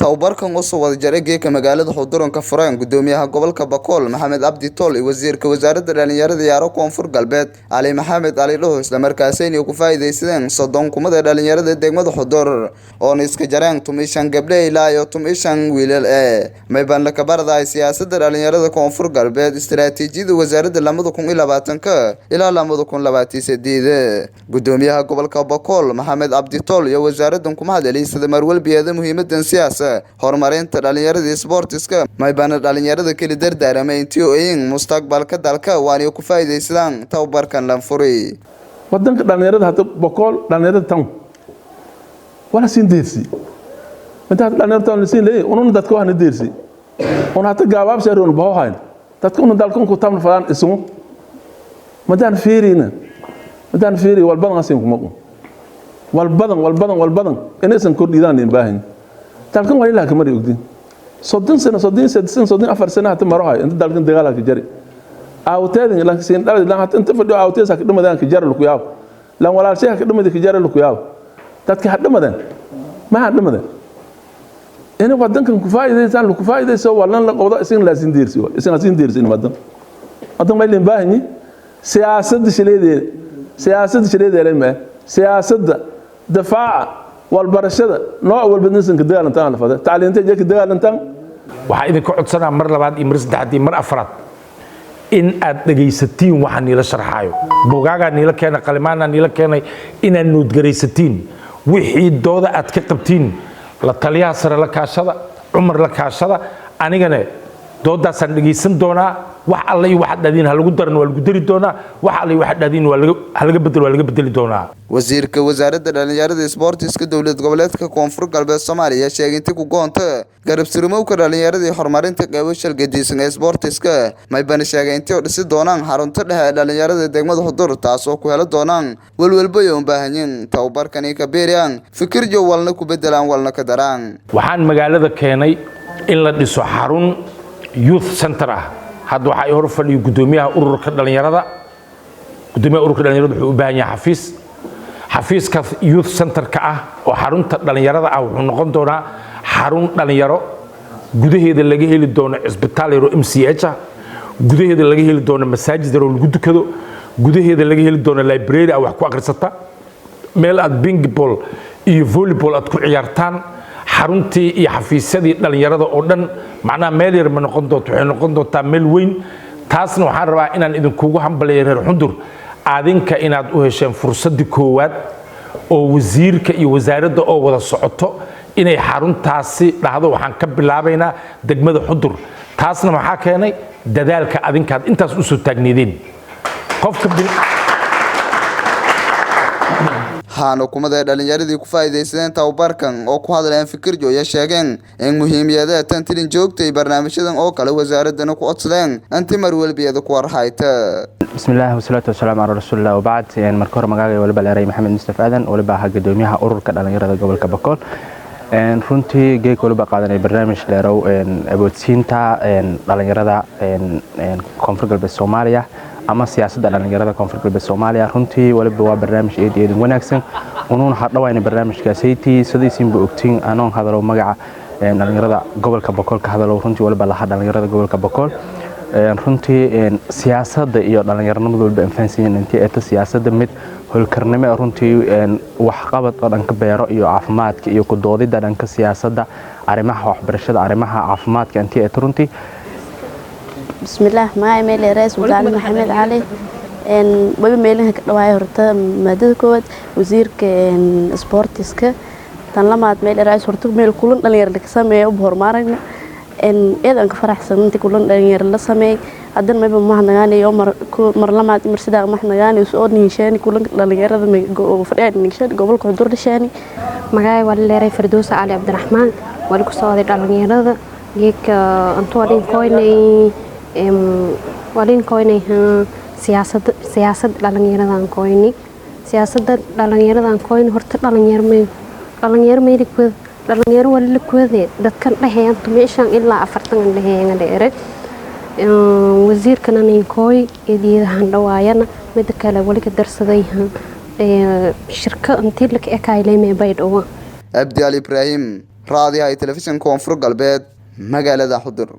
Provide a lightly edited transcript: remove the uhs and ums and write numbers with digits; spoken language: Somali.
Tababarkan oo soo wada jaray geeka magaalada Xuduran ka fureen gudoomiyaha gobolka Bakool Maxamed Cabdi Tool iyo wasiirka wasaaradda dhalinyarada ciyaaro Koonfur Galbeed Cali Maxamed Cali Dhuux, isla markaasina ku faa'iideysteen 30 kumada dhalinyarada degmada Xudur oo iska jareen 15 gabdho ilaa iyo 15 wiilal mayban la kabarday siyaasadda dhalinyarada Koonfur Galbeed, istiraatiijiyada wasaaradda 2020 ilaa 2028. Gudoomiyaha gobolka Bakool Maxamed Cabdi Tool iyo wasaaraddan kuma hadalay sida marwalbiyada muhiimadan siyaasa horumarinta dhalinyarada sportiska, maybana dhalinyarada keli dardaaramay intii oo in mustaqbalka dalka waana ku faa'iideysadaan tababarkan lan furay. Wadanka dhalinyarada hadda Bokool dhalinyarada tan wala siin deersi inta hadda dhalinyarada tan siin leey unun dadka waxna deersi un hata gaabaab seeroon baho hayn dadka unun dalkan ku tamna fadaan isugu madaan fiirina madaan fiiri walbadan siin kuma walbadan walbadan walbadan inaysan kordhidaan in baahan dalkan waa ilaa kamari ogdin 30 sano, 33 sano, 34 sano hata maro hay inta dalkan dagaal ka jari aawteedin lan siin dhalad lan hata inta fadhiyo aawteesa ka dhimadaan ka jari lagu yaab lan walaalshay ka dhimadi ka jari lagu yaab dadka ha dhimadeen ma ha dhimadeen in wadankan ku faa'iideysaan lagu faa'iideyso walan la qowdo isin la siin deersi isin la siin deersi wadan wadan ma ilin baahanyi siyaasadda shileedeeda siyaasadda shileedeeda ma siyaasadda difaaca walbarashada nooc walba ninsanka dagaalantaan la fada tacliinta jeeka dagaalantaan. Waxaa idinka codsanaa mar labaad iyo mar saddexaad iyo mar afraad in aad dhegaysatiin waxa niila sharxaayo. Buugaagaa niila keenay, qalimaanaa niila keenay, inaad noodgaraysatiin wixii dooda aad ka qabtiin. La taliyaha sare la kaashada, Cumar la kaashada, anigana doodaasaan dhegaysan doonaa. Wax alle iyo waxaad dhahdiin ha lagu daran waa lagu dari doonaa, wax alle iyo waxaad dhahdiin waa laga ha laga bedel waa laga bedeli doonaa. Wasiirka wasaaradda dhalinyarada isboortiska dowlad goboleedka Koonfur Galbeed Soomaaliya sheegay intii ku goonta garab surumowka dhalinyarada iyo horumarinta qeybo shalgadiisan ee isboortiska. Maybana sheegay intii oo dhisi doonaan xarunta dhexe ee dhalinyarada degmada Xudur, taasoo ku heli doonaan welwelba ay u baahanyiin tababarkani ka beeriyaan fikirjo walna ku bedelaan walna ka daraan. Waxaan magaalada keenay in la dhiso xarun youth center ah. Hadda waxaa i hor fadhiyo gudoomiyaha ururka dhalinyarada. Gudoomiyaha ururka dhalinyarada wuxuu u baahan yahay xafiis. Xafiiska youth centerka ah oo xarunta dhalinyarada ah wuxuu noqon doonaa xarun dhalinyaro gudaheeda laga heli doono cisbitaal yaro MCH ah, gudaheeda laga heli doono masaajid yaroo lagu dukado, gudaheeda laga heli doono library ah wax ku akhrisata, meel aad pingball iyo volleyball aad ku ciyaartaan, xaruntii iyo xafiisyadii dhalinyarada oo dhan. Macnaha meel yar ma noqon doonto, waxay noqon doontaa meel weyn. Taasna waxaan rabaa inaan idinkugu hambaliyo reer Xundur, adinka inaad u hesheen fursaddii koowaad oo wasiirka iyo wasaaradda oo wada socoto inay xaruntaasi dhahdo waxaan ka bilaabaynaa degmada Xudur. Taasna maxaa keenay? Dadaalka adinkaad intaas usoo taagneedeen qofka Waxaana kumada ee dhalinyaradii ku faa'iideysadeen tababarkan oo ku hadleen fikirjo iyo sheegeen in muhiimiyada tan tilin joogtay barnaamijyadan oo kale, wasaaradana ku codsadeen inti marwalbiyada ku warhayta. Bismi illah wasalaatu wasalaamu calaa rasuulillah wabacd. Marka hore magacayga waliba leeray Maxamed Mustaf Aadan, waliba ahaa gudoomiyaha ururka dhalinyarada gobolka Bakool. Runtii geeg waliba qaadanay barnaamij dheerow awoodsiinta dhalinyarada Koonfur Galbeed Soomaaliya ama siyaasadda dhalinyarada Koonfur Galbeed Soomaaliya. Runtii waliba waa barnaamij eed eedin wanaagsan unuun hadhawayna barnaamijkaasaytii sidaysiinba ogtiin. Anoon hadalow magaca dhalinyarada gobolka Bakool ka hadalow, runtii waliba lahaa dhalinyarada gobolka Bakool runtii siyaasadda iyo dhalinyaranimadu waliba anfahansanyihiin intii eeta siyaasadda mid howlkarnimo ee runtii waxqabad oo dhanka beero iyo caafimaadka iyo kudoodida dhanka siyaasadda, arrimaha waxbarashada, arrimaha caafimaadka intii eeta runtii. Bismillaah, magacay meel Sultaan Maxamed Cali. Weli meelaha ka dhawaaya horta maadada koowaad wasiirka sportiska, tan lamaad meel rays horta meel kulan dhalinyar la sameeyo u horumarayna eed aan ka faraxsan intii kulan dhalinyar la sameeyay. Haddana mayba mahadnagaanayo mar mar lamaad mar sidaa mahadnagaanayo soo ninshaani kulan dhalinyarada fadhiya ninshaani gobolka Xudur dhashaani. Magacay waa leeray Firdowsa Cali Cabdiraxmaan, wali ku soo waday dhalinyarada geedka antu walin koynay siyaasad siyaasad dhalinyaradan koyni siyaasadda dhalinyaradan koyni. Horta dhalinyaro may dhalinyaro mayli kuwada dhalinyaro wali la kuwade dadkan dhahayaan 15 ilaa 40 dhahayaan dheere. Wasiirkana ninkooy eediyadahan dhawaayana. Mida kale wali ka darsaday shirka intii laka ekayleyme Baydhabo. Abdi Ali Ibraahim, Raadiyaha iyo telefishinka Koonfur Galbeed, magaalada Xudur.